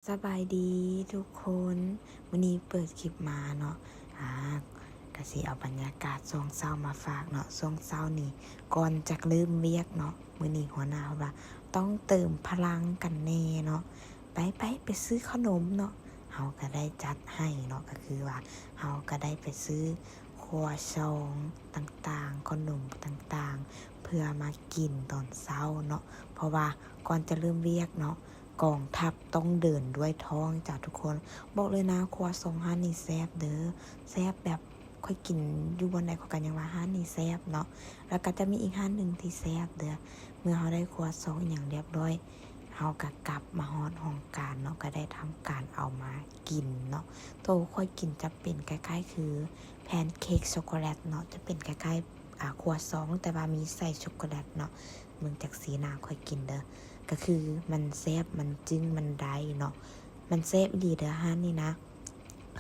ສະບາຍດີທຸກຄົນ, ມື້ນີ້ເປີດຄລິບມາເນາະ ອາ ກະຊິເອົາບັນຍາກາດຊ່ວງເຊົ້າມາຝາກເນາະ. ຊ່ວງເຊົ້ານີ້ ກ່ອນຈະເລີ່ມວຽກເນາະ ມື້ນີ້ຫົວໜ້າເພິ່ນວ່າຕ້ອງເຕີມພະລັງກັນແດ່ເນາະ. ໄປ ໄປ ໄປຊື້ເຂົ້າໜົມເນາະ, ເຮົາກະໄດ້ຈັດໃຫ້ເນາະ, ກະຄືວ່າເຮົາກະໄດ້ໄປຊື້ຄົວຊອງຕ່າງໆ ເຂົ້າໜົມຕ່າງໆ ເພື່ອມາກິນຕອນເຊົ້າເນາະ, ເພາະວ່າກ່ອນຈະເລີ່ມວຽກເນາະ ກອງທັບຕ້ອງເດີນດ້ວຍທ້ອງຈ້າທຸກຄົນ. ບອກເລີຍນະ ຄົວຊອງຮ້ານນີ້ແຊບເດີ, ແຊບແບບ ຂ້ອຍກິນຢູ່ບ່ອນໃດຂ້ອຍກະຍັງວ່າຮ້ານນີ້ແຊບເນາະ. ແລ້ວກະຈະມີອີກຮ້ານໜຶ່ງທີ່ແຊບເດີ, ເມື່ອເຮົາໄດ້ຄົວຊອງອີ່ຫຍັງລຽບລ້ອຍ ເຮົາກະກັບມາຮອດຫ້ອງການເນາະ, ກະໄດ້ທຳການເອົາມາກິນເນາະ. ໂຕຂ້ອຍກິນຈະເປັນຄ້າຍໆຄືແພນເຄັກຊັອກໂກແລັດເນາະ, ຈະເປັນຄ້າຍໆ ອາ ຄົວຊອງ ແຕ່ວ່າມີໃສ່ຊັອກໂກແລັດເນາະ. ເບິ່ງຈາກສີໜ້າຂ້ອຍກິນເດີ, ກະຄືມັນແຊບ ມັນຈຶ່ງ ມັນໄດ້ເນາະ, ມັນແຊບອີ່ຫຼີເດີຮ້ານນີ້ນະ.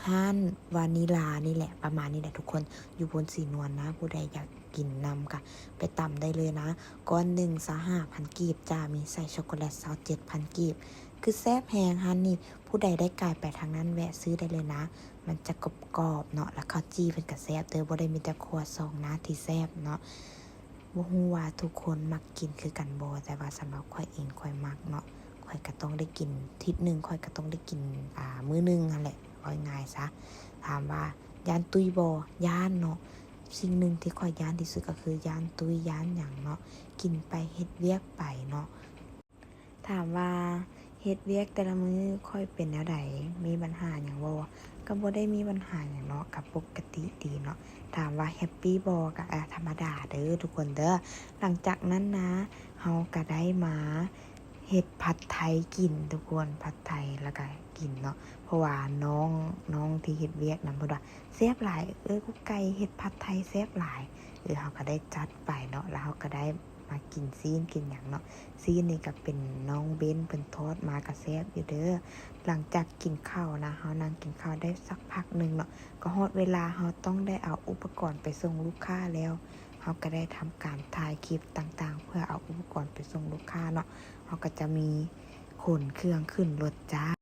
ຮ້ານວານິລານີ້ແຫຼະ ປະມານນີ້ແຫຼະທຸກຄົນ, ຢູ່ໂພນສີນວນນະ. ຜູ້ໃດຢາກກິນນຳກະໄປຕຳໄດ້ເລີຍນະ. ກ້ອນໜຶ່ງ ຊາວຫ້າພັນກີບຈ້າ, ມີໃສ່ຊັອກໂກແລັດ ຊາວເຈັດພັນກີບ. ຄືແຊບແຮງຮ້ານນີ້, ຜູ້ໃດໄດ້ກາຍໄປທາງນັ້ນແວະຊື້ໄດ້ເລີຍນະ. ມັນຈະກອບໆເນາະ, ແລ້ວເຂົ້າຈີ່ເພິ່ນກະແຊບເດີ, ບໍ່ໄດ້ມີແຕ່ຄົວຊອງນະທີ່ແຊບເນາະ. ບໍ່ຮູ້ວ່າທຸກຄົນມັກກິນຄືກັນບໍ່, ແຕ່ວ່າສຳລັບຂ້ອຍເອງ ຂ້ອຍມັກເນາະ. ຂ້ອຍກະຕ້ອງໄດ້ກິນ, ທິດໜຶ່ງຂ້ອຍກະຕ້ອງໄດ້ກິນ ອາ ມື້ໜຶ່ງຫັ້ນແຫຼະ ເວົ້າງ່າຍຊະ. ຖາມວ່າຢ້ານຕຸ້ຍບໍ່? ຢ້ານເນາະ. ສິ່ງໜຶ່ງທີ່ຂ້ອຍຢ້ານທີ່ສຸດກະຄືຢ້ານຕຸ້ຍ ຢ້ານຫຍັງເນາະ, ກິນໄປເຮັດວຽກໄປເນາະ. ຖາມວ່າເຮັດວຽກແຕ່ລະມື້ຂ້ອຍເປັນແນວໃດ? ມີບັນຫາຫຍັງບໍ່? ກະບໍ່ໄດ້ມີບັນຫາຫຍັງເນາະ, ກະປົກກະຕິດີເນາະ. ຖາມວ່າແຮັບປີບໍ່? ກະ ອາ ທຳມະດາເດີທຸກຄົນເດີ. ຫຼັງຈາກນັ້ນນະ ເຮົາກະໄດ້ມາເຮັດຜັດໄທກິນທຸກຄົນ, ຜັດໄທ ແລ້ວກະກິນເນາະ. ເພາະວ່ານ້ອງ ນ້ອງທີ່ເຮັດວຽກນຳເພິ່ນວ່າແຊບຫຼາຍ, ເອີ ກຸກໄກ່ເຮັດຜັດໄທແຊບຫຼາຍ. ເອີ ເຮົາກະໄດ້ຈັດໄປເນາະ, ແລ້ວເຮົາກະໄດ້ ມາກິນຊີ້ນກິນຫຍັງເນາະ. ຊີ້ນນີ້ກະເປັນນ້ອງເບັນເພິ່ນທອດມາ ກະແຊບຢູ່ເດີ. ຫຼັງຈາກກິນເຂົ້ານະ ເຮົານັ່ງກິນເຂົ້າໄດ້ສັກພັກໜຶ່ງເນາະ, ກະຮອດເວລາເຮົາຕ້ອງໄດ້ເອົາອຸປະກອນໄປສົ່ງລູກຄ້າແລ້ວ. ເຮົາກະໄດ້ທຳການຖ່າຍຄລິບຕ່າງໆ ເພື່ອເອົາອຸປະກອນໄປສົ່ງລູກຄ້າເນາະ. ເຮົາກະຈະມີຂົນເຄື່ອງຂຶ້ນລົດຈ້າ.